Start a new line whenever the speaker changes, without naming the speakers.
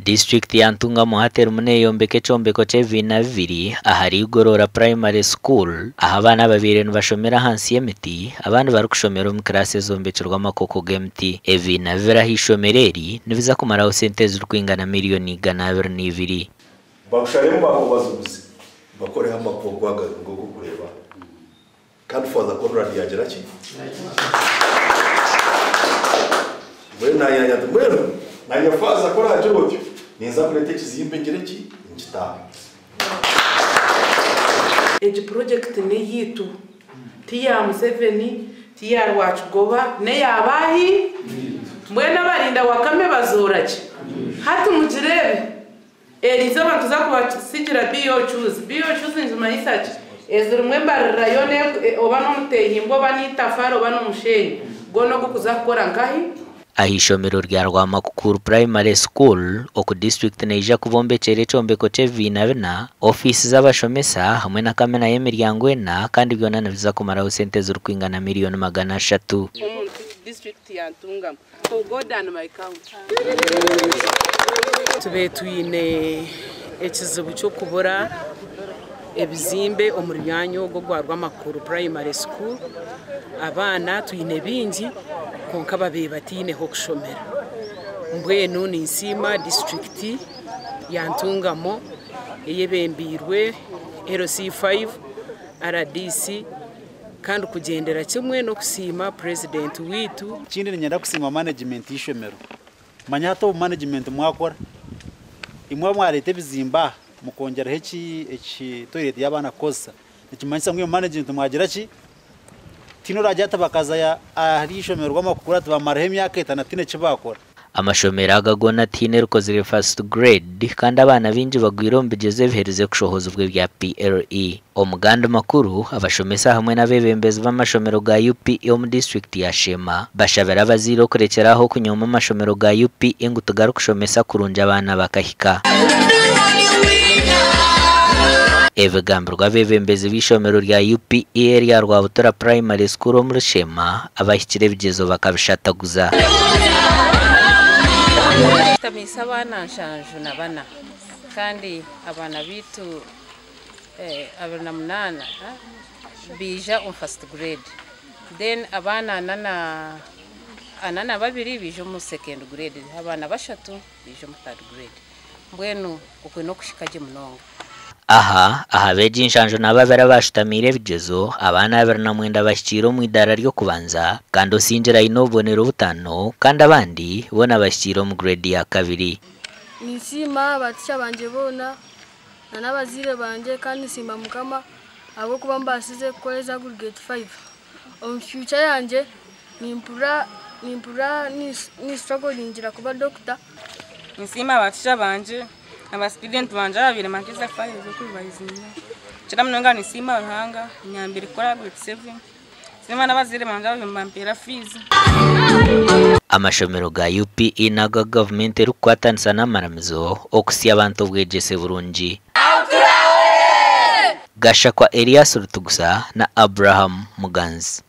Disiturikiti ya Ntungamo hati erimu neeyombeka ekyombeko ky'ebibiina bibiri ahari Igorora Primary School ahu abaana ababaire nibashomera ahansi y'emiti abandi barikushomera omu kiraasi ezombekirwe amakoko g'emiti. Ebibiina bibiri aha ishomero eri nibiza kumaraho sente ezirikwingana miriyoni 202.
Bakusharemu bakubazuguze bakoreho amakubo aga g'okureeba kandi Father Conrad yagira ki? Mbwenu naayanya nti mbwenu naanye Faaza ku oraagire otyo ninza kureeta ekizimbe ngire ki? Nkitaahe.
Egi purojekiti n'eyaitu, ti ya Museveni, ti ya Rwakigoba, n'eya baahi? Mbwenu abarinda wakame bazoora ki? Hati mugireebe, eri izooba nituza kubatsigira BOQs. BOQs nizimanyisa ki? Ezirimu embarira yoona oba n'omuteehimbwa oba n'eitafaari oba n'omusheenyi, gwona ogukuza kukora nkahi?
Aha ishomero rya Rwamakukuru Primary School, oku disiturikiti neija kubombekyera ekyombeko ky'ebibiina bina, ofiisi z'abashomesa hamwe na kamina y'emiryango ena kandi byona nibiza kumaraho sente ezirikwingana miriyoni 300.
Omu disiturikiti ya Ntungamo. For God and my country.
Tubaire twine ekizibu ky'okubura ebizimbe omuri myanya ogu ogwa Rwamakuru Primary School. Abaana twine baingi kwonka babaire bataine h'okushomera. Mbwenu ninsiima disiturikiti ya Ntungamo eyebembeirwe LC5, RDC kandi kugyendera kimwe n'okusiima Purezidenti waitu.
Ekindi niinyenda kusiima management y'eishomero. Manya hati obu management mwakora, imwe mwareeta ebizimbe aha mukongyeraho eki eki toilet y'abaana kukozesa, nikimanyisa ngu imwe management mwagira ki? Tihaine oraagira ati bakaza ahari eishomero Rwamakukuru ati bamaraho emyaka etaano tihaine eki baakora.
Amashomero aga goona tihaine erikozire First Grade kandi abaana baingi bagwire omu bigyezo ebiherize kushohozibwa ebya PLE. Omu gandi makuru, abashomesa hamwe n'abeebembezi b'amashomero ga UPE omu disiturikiti ya Sheema bashabire abazaire okurekyera aho okunyooma amashomero ga UPE ngu tigarikushomesa kurungi abaana bakahika. Ebigambirwe abeebembezi b'eishomero rya UPE erya Rwabutura Primary School omuri Sheema abahikire ebigyezo bakabishataguza.
Ntamiise abaana 74 kandi abaana baitu 28 baija omu first grade then abaana 42 baija omu second grade abaana bashatu baija omu third grade mbwenu okwe n'okuhika gye munonga.
Aha, aha beegi 72 abaashutamiire ebigyezo, abaana 29 bahikiire omu idaara ry'okubanza kandi osingire aine obubonero butaano kandi abandi boona bahikiire omu grade ya kabiri.
Ninsiima abatisha bangye boona na n'abazaire bangye kandi nsiima Mukama ahabw'okuba mbaasize kukoreza aggregate 5. Omu future yangye nimpurira nimpurira ni-strugglingira kuba doctor.
Ninsiima abatisha bangye, aba student bangye ababaire bampize files z'okurivayizinga. Kira munonga ninsiima Ruhanga anyambire kukora grade 7. Nsiima n'abazaire bangye ababaire nibampeera fees.
Amashomero ga UPE n'aga gavumenti erikukwatanisa n'amaramizo okuhitsya abantu obwegyese burungi. Gashakwa Elias Rutugusa na Abraham Muganzi.